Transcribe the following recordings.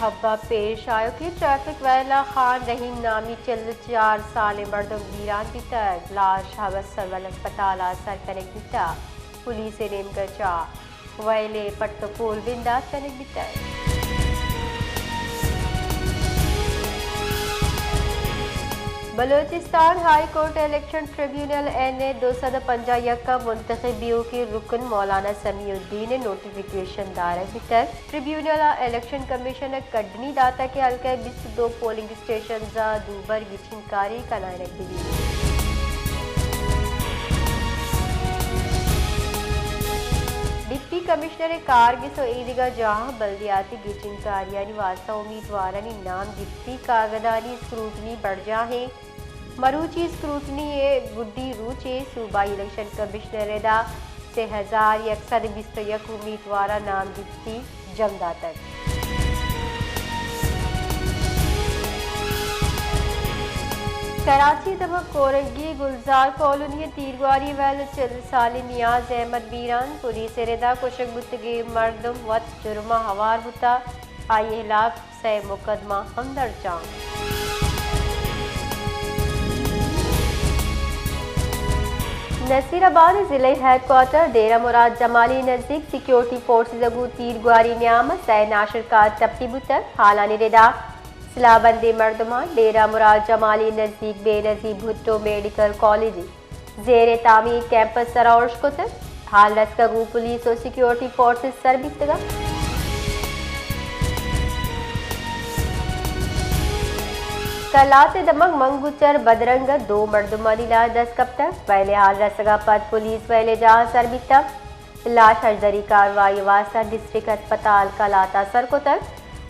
حب ءَ پیش آیوکیں ٹریفک ویل ءَ خان رحیم نامی چل ءُ چار سالیں مردم بیران بیتگ، لاش ہبس سول ہسپتال ءَ سر کنگ بیتگ، پولیس ءِ نیمگ ءَ چہ ویل ءِ پٹ ءُ پول بندات کنگ بیتگ۔ بلوچستان ہائی کورٹ ءِ الیکشن ٹریبیونل این اے دو سد ءُ پنجاہ یک ءَ منتخب بیوکیں رکن مولانا سمیع الدین ءِ نوٹیفکیشن دارگ بیتگ۔ ٹریبیونل ءَ الیکشن کمیشن ءَ کڈنی داتگ کہ ہلکہ ءِ بیست ءُ دو پولنگ اسٹیشنز ءَ دوبر گچینکاری کنائینگ بہ بیت۔ ڈپٹی کمشنر ءِ کارگس ءُ ایدگہ جاہاں بلدیاتی گچینکاریانی واستہ امیتوارانی نام گپتی کاگدانی اسکروٹنی برجاہ ایں۔ مروچی اسکروٹنی ءِ گڈی روچ ءَ صوبائی الیکشن کمشنر ءِ ردا سے ہزار یک سد ءُ بیست ءُ یک امیتوار ءَ نام گپتی جم داتگ۔ کراچی ءِ دمگ کورنگی گلزار کالونی ءِ تیرگواری ویل ءِ چل سالیں نیاز احمد بیران، پولیس ءِ ردا کشگ بوتگیں مردم وت جرم ءَ ہوار بوتگ، آئی ءِ ہلاپ سئے مقدمہ ہم درج اَنت۔ نصیر آباد ءِ ضلعی ہیڈ کوارٹر ڈیرہ مراد جمالی ءِ نزیک سیکیورٹی فورسز ءَ گوں تیرگواری نیام ءَ سئے ناشرکار ٹپی بوتگ۔ ہالانی ردا سلاہ بندیں مردماں ڈیرہ مراد جمالی ءِ نزیک بے نظیر بھٹو میڈیکل کالج ءِ زیر تعمیر کیمپس ءِ سرا ارش کتگ۔ ہال رسگ ءَ گوں پولیس ءُ سیکیورٹی فورسز سر بیتگ اَنت۔ کلات ءِ دمگ منگوچر بدرنگ ءِ دو مردمانی لاش دست کپتگ۔ ویل ءِ ہال رسگ ءَ پد پولیس ویل ءِ جاہ ءَ سر بیتگ۔ لاش ہژدری کاروائی ءِ واستہ ڈسٹرکٹ ہسپتال کلات ءَ سر کتگ۔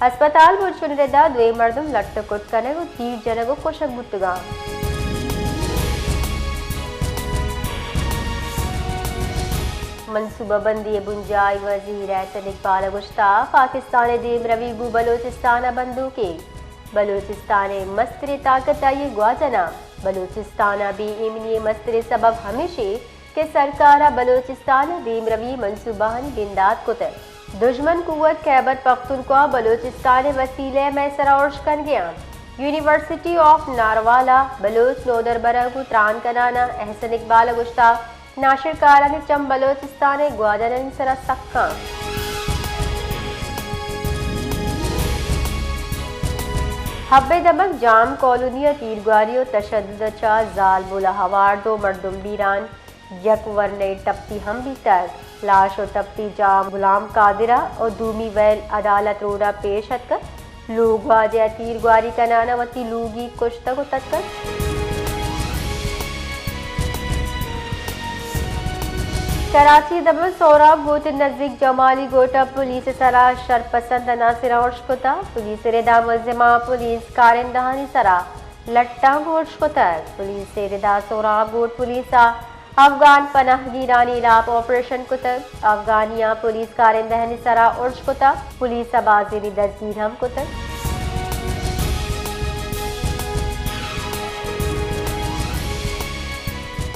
ہسپتال برجانی ردا دوئیں مردم لٹ ءُ کٹ کنگ ءُ تیر جنگ ءُ کشگ بوتگ اَنت۔ منصوبہ بندی ءِ بنجاہی وزیر احسن اقبال ءَ گوشتگ، پاکستان ءِ دیمروی گوں بلوچستان ءَ بندوک ایں۔ بلوچستان ءِ مستریں طاقت آئی ءِ گواجن اَنت۔ بلوچستان ءِ بے ایمنی ءِ مستریں سبب ہمیش ایں کہ سرکار ءَ بلوچستان ءِ دیمروی منصوبہانی بندات کتگ۔ دژمن قوت خیبر پختونخوا بلوچستان ءِ وسیلہ ءَ مئے سرا ارش کنگ ءَ اَنت۔ یونیورسٹی آف ناروالا بلوچ نودربراں گوں تران کنان ءَ احسن اقبال ءَ گوشتگ، ناشرکارانی چم بلوچستان ءِ گواجنانی سرا سک اَنت۔ حب ءِ دمگ جام کالونی ءَ تیرگواری ءُ تشدد ءَ چہ زالبول ءَ ہوار دو مردم بیران، یک ورنائیں ٹپی ہم بیتگ۔ لاش ءُ ٹپی جام غلام قادر ءَ ءُ دومی ویل عدالت روڈ ءَ پیش اتکگ۔ لوگ واجہ ءَ تیر گواری کنان ءَ وتی لوگی کشتگ ءُ تتکگ۔ کراچی ءِ دمگ سہراب گوٹ ءِ نزیک جمالی گوٹ ءَ پولیس ءِ سرا شرپسند عناصراں ارش کتگ۔ پولیس ءِ ردا ملزماں پولیس کارندہانی سرا لٹاں گوں ارش کتگ۔ پولیس ءِ ردا سہراب گوٹ پولیس ءَ افغان پناہگیرانی ہلاپ آپریشن کتگ۔ افغانیاں پولیس کارندہانی سرا ارش کتگ۔ پولیس ءَ بازینے دزگیر ہم کتگ۔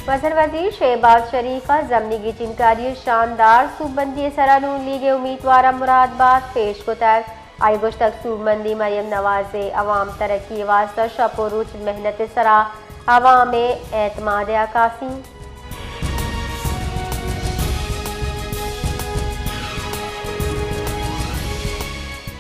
مزن وزیر شہباز شریف ءَ ضمنی گچینکاری ءِ شاندار سوبمندی ءِ سرا نون لیگ ءِ امیتواراں مراد بات پیش کتگ۔ آئی ءَ گوشتگ، سوبمندی مریم نواز ءِ عوام ترقی ءِ واستہ شپ ءُ روچ محنت ءِ سرا عوام ءِ اعتماد ءِ عکاسی۔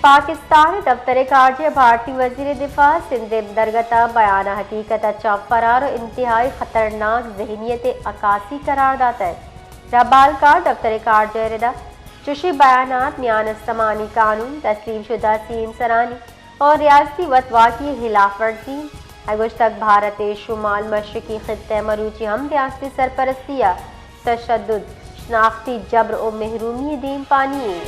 پاکستان ءِ دفتر خارجہ ءَ بھارتی وزیر دفاع سندیپ درگت ءَ بیان ءَ حقیقت ءَ چہ فرار ءُ انتہائی خطرناک ذہنیت ءِ عکاسی قرار داتگ۔ ربالکار دفتر خارجہ ءِ ردا چشیں بیانات میان استمانی قانون، تسلیم شدہ سیم سرانی اور ریاستی وتواکی ءِ ہلاف ورزی۔ آئی ءَ گوشتگ، بھارت ءِ شمال مشرقی خطہ ءَ مروچی ہم ریاستی سرپرستی ءَ تشدد، شناختی جبر ءُ محرومی ءِ دیمپانی ایں۔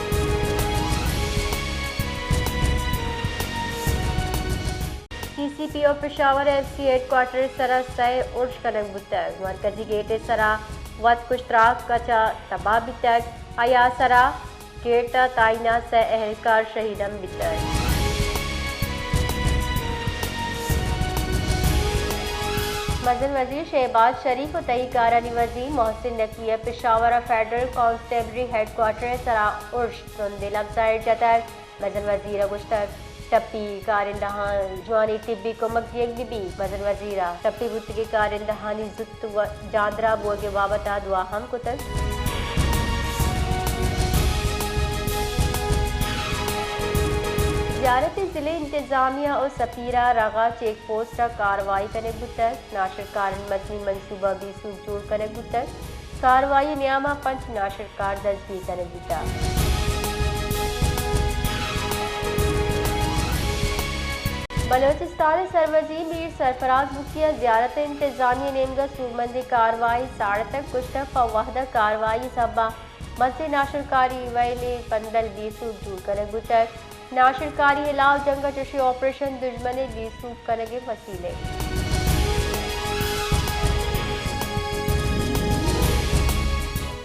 سی سی پی او پشاور ءِ ایف سی ہیڈ کوارٹر ءِ سرا سئے ارش کنگ بوتگ۔ مرکزی گیٹ ءِ سرا وت کشتراک ءَ چہ تباہ بیتگ۔ آئی ءِ سرا گیٹ ءَ تعینات سئے اہلکار شہید ہم بیتگ۔ مزن وزیر شہباز شریف ءُ تہی کارانی وزیر محسن نقوی ءَ پشاور ءَ فیڈرل کانسٹیبلری ہیڈ کوارٹر ءِ سرا ارش ترندیں لبزاں اڈ جتگ۔ مزن وزیر ءَ گوشتگ، ٹپی کارندہاں جوانیں طبی کمک دیگ بہ بیت، مزن وزیر ءَ ٹپی بوتگیں کارندہانی زوت جاندراہ بوگ ءِ بابت ءَ دعا ہم کتگ۔ زیارت ءِ ضلعی انتظامیہ ءُ سپیرہ رغا چیک پوسٹ ءَ کاروائی کنگ بوتگ، ناشرکارانی مزنیں منصوبہ بے سوب جوڑ کنگ بوتگ۔ کاروائی ءِ نیام ءَ پنچ ناشرکار دزگیر کنگ بوتگ۔ بلوچستان ءِ سروزیر میر سرفراز بگٹی ءَ زیارت ءِ انتظامیہ ءِ نیمگ ءَ سوبمندیں کاروائی ساڑتگ، گوشتگ پہ وھد ءَ کاروائی ءِ سبب ءَ مزنیں ناشرکاری وئیل ءِ پندل بے سوب جوڑ کنگ بوتگ۔ ناشرکاری ءِ ہلاپ جنگ ءَ چشیں آپریشن دژمن ءِ بے سوب کنگ ءِ وسیلہ۔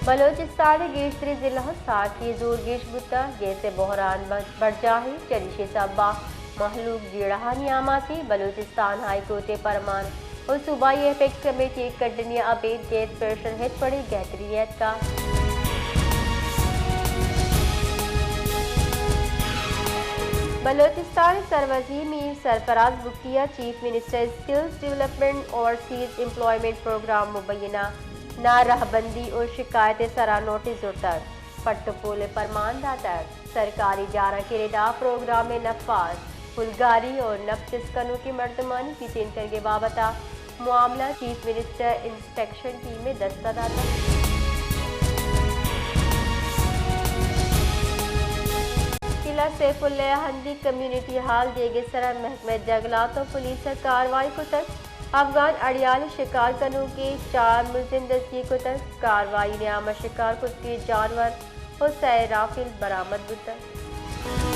بلوچستان ءِ گیشتریں ضلع ءَ سارتی ءِ زور گیش بوتگ، گیس ءِ بحران برجاہ اِنت، چریشی ءِ سبب ءَ مہلوک جیڑہانی آماچ اِنت، بلوچستان ہائی کورٹ ءِ پرمان ءُ صوبائی ایپیکس کمیٹی ءِ کڈنی ءَ ابید گیس پریشر ہچ وڑیں گہتری نیتکگ۔ بلوچستان ءِ سروزیر میر سرفراز بگٹی ءَ chief minister skills development overseas employment programme مبینہ نارہبندی ءُ شکایت ءِ سرا نوٹس زرتگ، پٹ ءُ پول ءِ پرمان داتگ۔ سرکاری جاراں کہ ردا پروگرام ءِ نفاذ، پلگاری ءُ نپ چست کنوکیں مردمانی پیتین کنگ ءِ بابت ءَ معاملہ چیف منسٹر انسپیکشن ٹیم ءِ دست ءَ داتگ۔ قلعہ سیف اللہ ءِ ہندی کمیونٹی ہال دیگ ءِ سرا محکمہ جنگلات ءُ پولیس ءَ کاروائی کتگ۔ افغان اڑیال ءِ شکار کنوکیں چار ملزم دزگیر کتگ۔ کاروائی ءِ نیام ءَ شکار کتگیں جانور ءُ سئے رائفل برآمد بوتگ۔